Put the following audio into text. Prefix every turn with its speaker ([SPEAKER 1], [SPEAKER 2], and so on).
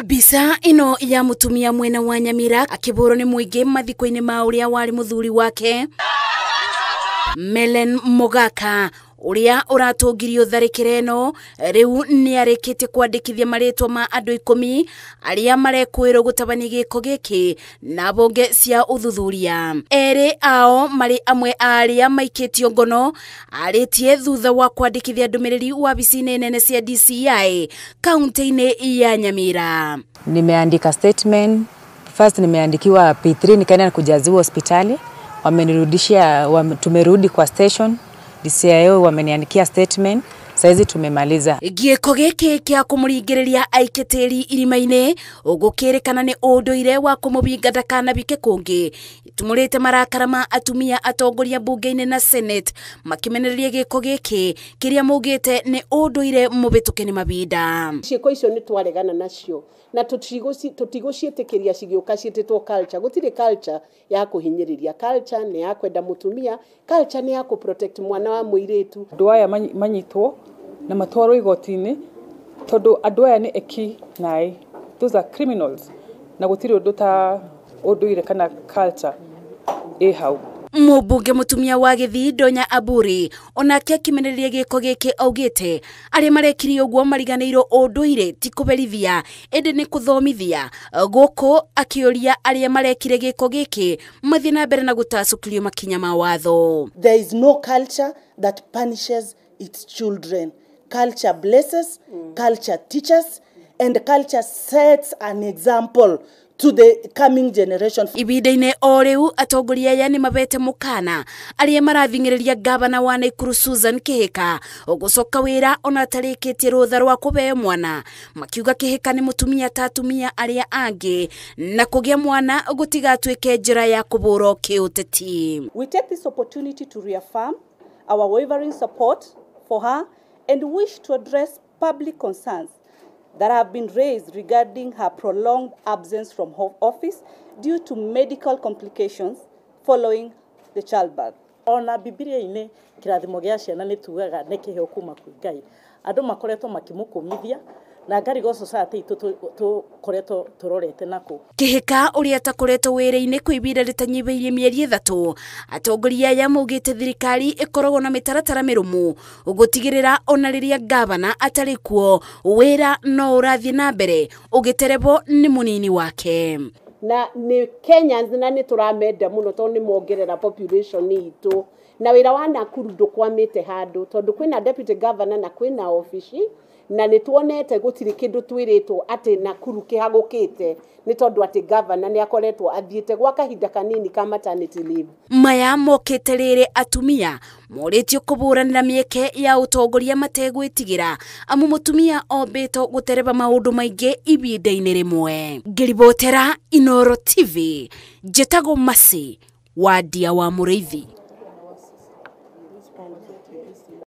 [SPEAKER 1] Mbica ĩno ya mũtumia mwena wa Nyamira akĩbũrwo nĩ mũingĩ mathiko-inĩ ma ũrĩa warĩ mũthuri wake Melen Mogaka ũrĩa ũratũngirio tharĩkĩra ĩno rĩu nĩarĩkĩtie kwandĩkithia marĩtwa ma andũ 10 arĩa marekũĩrwo gũtabania gĩko gĩkĩ na mbunge cia ũthuthuria. Erĩ ao marĩ amwe a arĩa maikĩtio ngono arĩtie thutha wa kwandĩkithia ndũmĩrĩri wabici-inĩ nene cia DCI kaunti-inĩ ya Nyamira.
[SPEAKER 2] Nimeandika statement first, nimeandikiwa P3 nikaenda kujaziwa hospitali, wamenirudishia, tumerudi kwa station DCIO wameniandikia statement, saizi tumemaliza.
[SPEAKER 1] Gĩko gĩkĩ kĩa kũmũringĩrĩria aike tĩri irima-inĩ ũgũkĩrĩkana nĩ ũndũire wa kũmũbinga ndakanabike kũngĩ tumũrĩte marakara ma atumia atongoria mbunge-inĩ na Senate makĩmenereria gĩko gĩkĩ kĩrĩa maugĩte nĩ ũndũire mũbĩtũke nĩ mabinda.
[SPEAKER 3] Ciĩko icio nĩ twaregana nacio na tũtigũciĩtĩkĩria cigĩũka ciĩtĩtwo culture. Gũtirĩ culture ya kũhinyĩrĩria, culture nĩ ya kwenda mũtumia, culture nĩ ya kũ protect mwana wa mũirĩtu.
[SPEAKER 4] Andũ aya manyitwo na matwarwo igoti-inĩ tondũ andũ aya nĩ eki naĩ, those are criminals, na gũtirĩ ũndũ ta ũndũire kana culture ĩ hau.
[SPEAKER 1] Mũmbunge mũtumia wa Gĩthii Ndonya Aburi onake akĩmenereria gĩko gĩkĩ augĩte arĩa marekire ũguo mariganĩirwo ũndũire ti kũberithia ĩndĩ nĩ kũthomithia, gũkũ akĩũria arĩa marekire gĩko gĩkĩ mathiĩ na mbere na gũtacũkĩrio makinya ma watho.
[SPEAKER 5] There is no culture that punishes its children. Culture blesses, culture teaches, and culture sets an example to the coming generation.
[SPEAKER 1] Ibinda-inĩ o rĩu atongoria aya nĩ mabete mũkana arĩa marathing'ĩrĩria gavana wa Nakuru Susan Kihika gũcoka wĩra ona atarĩkĩtie rũtha rwa kũheo mwana, makiuga Kihika nĩ mũtumia ta atumia arĩa angĩ na kũgĩa mwana gũtigatuĩke njĩra ya kũbũrwo kĩũteti.
[SPEAKER 6] We take this opportunity to reaffirm our wavering support for her and wish to address public concerns that have been raised regarding her prolonged absence from office due to medical complications following the childbirth.
[SPEAKER 7] Ona Bibilia-inĩ kĩrathimo gĩa ciana nĩ tugaga nĩ kĩheo kuma kwĩ Ngai. Andũ makoretwo makĩmũkũmithia na ngarigo society itũ tũkoretwo tũrorete nako.
[SPEAKER 1] Kihika ũrĩa atakoretwo wĩra-inĩ kwa ibinda rĩtanyihĩirie mĩeri 3, atongoria aya maugĩte thirikari ĩkoragwo na mĩtaratara mĩrũmu gũtigĩrĩra ona rĩrĩa gavana atarĩ kuo wĩra no ũrathiĩ na mbere ũgĩterebwo nĩ mũnini wake.
[SPEAKER 3] Na nĩ Kenyans na nĩ tũramenda mũno tondũ nĩ mongerera population itũ, na wĩra wa Nakuru ndũkwamĩte handũ tondũ kwĩna deputy governor na kwĩna obici, na nĩ tuonete gũtirĩ kĩndũ twĩrĩtwo atĩ Nakuru kĩhagũkĩte nĩ tondũ atĩ governor nĩ akoretwo athiĩte gwa kahinda kanini ka maternity leave.
[SPEAKER 1] Maya mokĩte rĩrĩ atumia morĩtio kũbũranĩra mĩeke ya ũtongoria mategwĩtigĩra amu mũtumia ombĩtwo gũtereba maũndũ maingĩ ibinda-inĩ rĩmwe. Ngĩribotera Inooro TV, njĩtagwo Mercy Wandia wa Mũrĩithi.